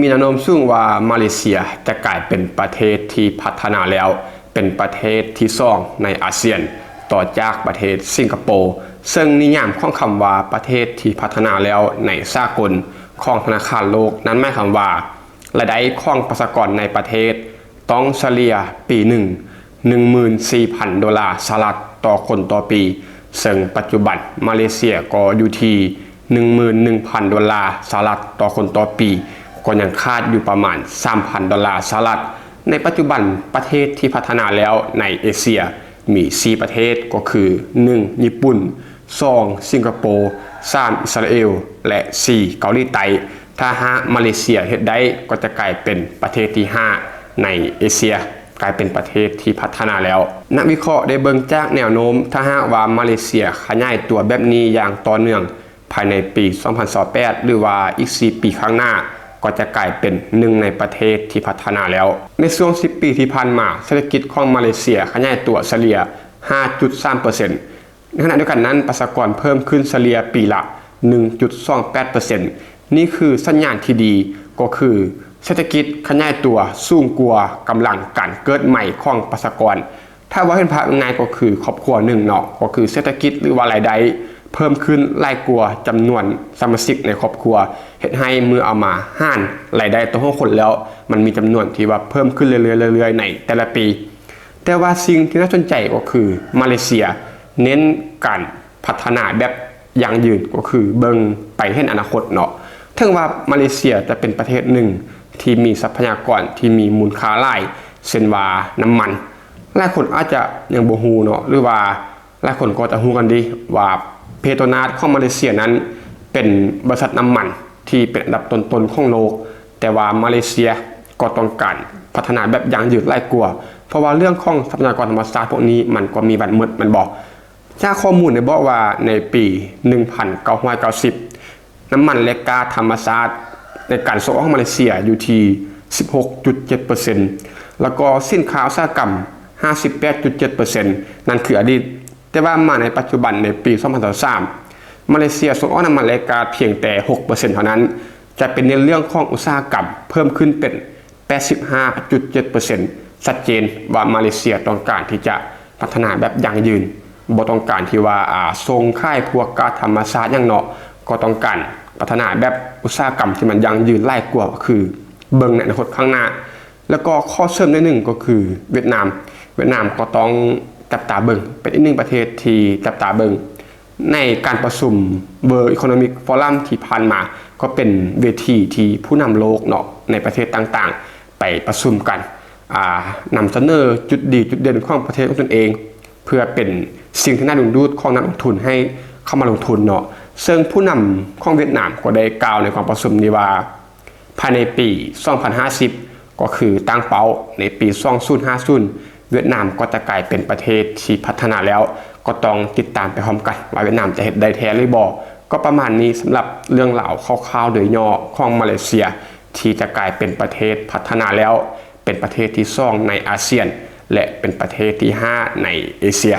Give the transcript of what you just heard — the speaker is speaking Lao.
ມີແນວໂນ້ມສູງວ່າມາເລເຊຍຈະກາຍເປັນປະເທດທີ່ພັດທະນາແລ້ວ ເປັນປະເທດທີສອງໃນອາຊຽນ ຕໍ່ຈາກປະເທດສິງກະໂປ, ເຊິ່ງນິຍາມຂອງຄຳວ່າປະເທດທີ່ພັດທະນາແລ້ວໃນສາກົນຂອງທະນາຄານໂລກນັ້ນໝາຍຄວາມວ່າ ລາຍໄດ້ຂອງປະຊາກອນໃນປະເທດ ຕ້ອງສະເລ່ຍປີໜຶ່ງ ໜຶ່ງໝື່ນສີ່ພັນໂດລາສະຫະລັດຕໍ່ຄົນຕໍ່ປີ, ເຊິ່ງປັດຈຸບັນມາເລເຊຍກໍຢູ່ທີ່ໜຶ່ງໝື່ນໜຶ່ງພັນໂດລາສະຫະລັດຕໍ່ຄົນຕໍ່ປີ, ກໍຍັງຂາດຢູ່ປະມານສາມພັນໂດລາສະຫະລັດ. ໃນປັດຈຸບັນປະເທດທີ່ພັດທະນາແລ້ວໃນເອເຊຍມີສີ່ປະເທດ ກໍຄື ໜຶ່ງ ຍີ່ປຸ່ນ, ສອງ ສິງກະໂປ, ສາມ ອິດສະຣາເອວ ແລະ ສີ່ ເກົາຫຼີໃຕ້. ຖ້າຫາກມາເລເຊຍເຮັດໄດ້ ກໍຈະກາຍເປັນປະເທດທີຫ້າໃນເອເຊຍ ກາຍເປັນປະເທດທີ່ພັດທະນາແລ້ວ. ນັກວິເຄາະໄດ້ເບິ່ງຈາກແນວໂນ້ມ, ຖ້າຫາກວ່າມາເລເຊຍຂະຫຍາຍຕົວແບບນີ້ຢ່າງຕໍ່ເນື່ອງ ພາຍໃນປີສອງພັນຊາວແປດ ຫຼືວ່າອີກສີ່ປີຂ້າງໜ້າ ກໍຈະກາຍເປັນໜຶ່ງໃນປະເທດທີ່ພັດທະນາແລ້ວ. ໃນຊ່ວງສິບປີທີ່ຜ່ານມາ, ເສດຖະກິດຂອງມາເລເຊຍຂະຫຍາຍຕົວສະເລ່ຍຫ້າຈຸດສາມເປີເຊັນ. ໃນຂະນະດຽວກັນນັ້ນ, ປະຊາກອນເພີ່ມຂຶ້ນສະເລ່ຍປີລະໜຶ່ງຈຸດສອງແປດເປີເຊັນ. ນີ້ຄືສັນຍານທີ່ດີ, ກໍຄືເສດຖະກິດຂະຫຍາຍຕົວສູງກວ່າກຳລັງການເກີດໃໝ່ຂອງປະຊາກອນ. ຖ້າເວົ້າເຫັນພາບງ່າຍໆ ກໍຄືຄອບຄົວໜຶ່ງເນາະ, ກໍຄືເສດຖະກິດ ຫຼືວ່າລາຍໄດ້ເພີ່ມຂຶ້ນຫຼາຍກວ່າຈຳນວນສະມາຊິກໃນຄອບຄົວ, ເຮັດໃຫ້ເມື່ອເອົາມາຫານລາຍໄດ້ຕໍ່ຫົວຄົນແລ້ວ, ມັນມີຈຳນວນທີ່ວ່າເພີ່ມຂຶ້ນເລື້ອຍໆ ເລື້ອຍໆ ໃນແຕ່ລະປີ. ແຕ່ວ່າສິ່ງທີ່ໜ້າສົນໃຈກໍຄື ມາເລເຊຍເນັ້ນການພັດທະນາແບບ ຢັ້ງຢືນ ກໍຄືເບິ່ງໄປເຫັນອະນາຄົດເນາະ. ເຖິງວ່າມາເລເຊຍຈະເປັນປະເທດໜຶ່ງທີ່ມີຊັບພະຍາກອນທີ່ມີມູນຄ່າຫຼາຍ ເຊັ່ນວ່ານ້ຳມັນ, ຫຼາຍຄົນອາດຈະຍັງບໍ່ຮູ້ເນາະ ຫຼືວ່າຫຼາຍຄົນກໍຈະຮູ້ກັນດີວ່າ ເປໂຕຣນາສ ຂອງມາເລເຊຍນັ້ນເປັນບໍລິສັດນ້ຳມັນທີ່ເປັນອັນດັບຕົ້ນໆຂອງໂລກ, ແຕ່ວ່າມາເລເຊຍກໍຕ້ອງການພັດທະນາແບບຢັ້ງຢືນຫຼາຍກວ່າ ເພາະວ່າເລື່ອງຂອງຊັບພະຍາກອນທຳມະຊາດພວກນີ້ມັນກໍມີວັນໝົດ ແມ່ນບໍ່? ຈາກຂໍ້ມູນໄດ້ບອກວ່າໃນປີໜຶ່ງພັນເກົ້າຮ້ອຍເກົ້າສິບ ນ້ຳມັນ ແລະ ກາສທຳມະຊາດໃນການສົ່ງອອກມາເລເຊຍຢູ່ທີ່ສິບຫົກຈຸດເຈັດເປີເຊັນ ແລ້ວກໍສິນຄ້າອຸດສາຫະກຳຫ້າສິບແປດຈຸດເຈັດເປີເຊັນ ນັ້ນຄືອະດີດ. ແຕ່ວ່າມາໃນປັດຈຸບັນໃນປີສອງພັນຊາວສາມ ມາເລເຊຍສົ່ງອອກນ້ຳມັນ ແລະ ກາສພຽງແຕ່ຫົກເປີເຊັນເທົ່ານັ້ນ ຈະເປັນໃນເລື່ອງຂອງອຸດສາຫະກຳເພີ່ມຂຶ້ນເປັນ ແປດສິບຫ້າຈຸດເຈັດເປີເຊັນ ຊັດເຈນວ່າມາເລເຊຍຕ້ອງການທີ່ຈະພັດທະນາແບບຢັ້ງຢືນ, ບໍ່ຕ້ອງການທີ່ວ່າ ອາ ສົ່ງຂາຍພວກກາສທຳມະຊາດຫຍັງເນາະ, ກໍຕ້ອງການພັດທະນາແບບອຸດສາຫະກຳທີ່ມັນຢັ້ງຢືນຫຼາຍກວ່າ ກໍຄືເບິ່ງໃນອະນາຄົດຂ້າງໜ້າ. ແລ້ວກໍຂໍເສີມໜ້ອຍໜຶ່ງກໍຄືຫວຽດນາມ, ຫວຽດນາມກໍຕ້ອງຈັບຕາເບິ່ງ, ເປັນອີກໜຶ່ງປະເທດທີ່ຈັບຕາເບິ່ງ. ໃນການປະຊຸມ World Economic Forum ທີ່ຜ່ານມາ ກໍເປັນເວທີທີ່ຜູ້ນຳໂລກເນາະ ໃນປະເທດຕ່າງໆ ໄປປະຊຸມກັນ ອາ ນຳສະເໜີຈຸດດີຈຸດເດັ່ນຂອງປະເທດຂອງຕົນເອງ ເພື່ອເປັນສິ່ງທີ່ໜ້າດຶງດູດຂອງນັກລົງທຶນໃຫ້ເຂົ້າມາລົງທຶນເນາະ. ເຊິ່ງຜູ້ນຳຂອງຫວຽດນາມກໍໄດ້ກ່າວໃນກອງປະຊຸມນີ້ວ່າ ພາຍໃນປີສອງພັນຫ້າສິບ ກໍຄືຕັ້ງເປົ້າໃນປີສອງພັນຫ້າສິບ ຫວຽດນາມກໍຈະກາຍເປັນປະເທດທີ່ພັດທະນາແລ້ວ. ກໍຕ້ອງຕິດຕາມໄປພ້ອມກັນວ່າຫວຽດນາມຈະເຮັດໄດ້ແທ້ຫຼືບໍ່. ກໍປະມານນີ້ສຳລັບເລື່ອງລາວຄ່າວໆໂດຍຫຍໍ້ຂອງມາເລເຊຍ ທີ່ຈະກາຍເປັນປະເທດພັດທະນາແລ້ວ, ເປັນປະເທດທີສອງໃນອາຊຽນ ແລະ ເປັນປະເທດທີຫ້າໃນເອເຊຍ.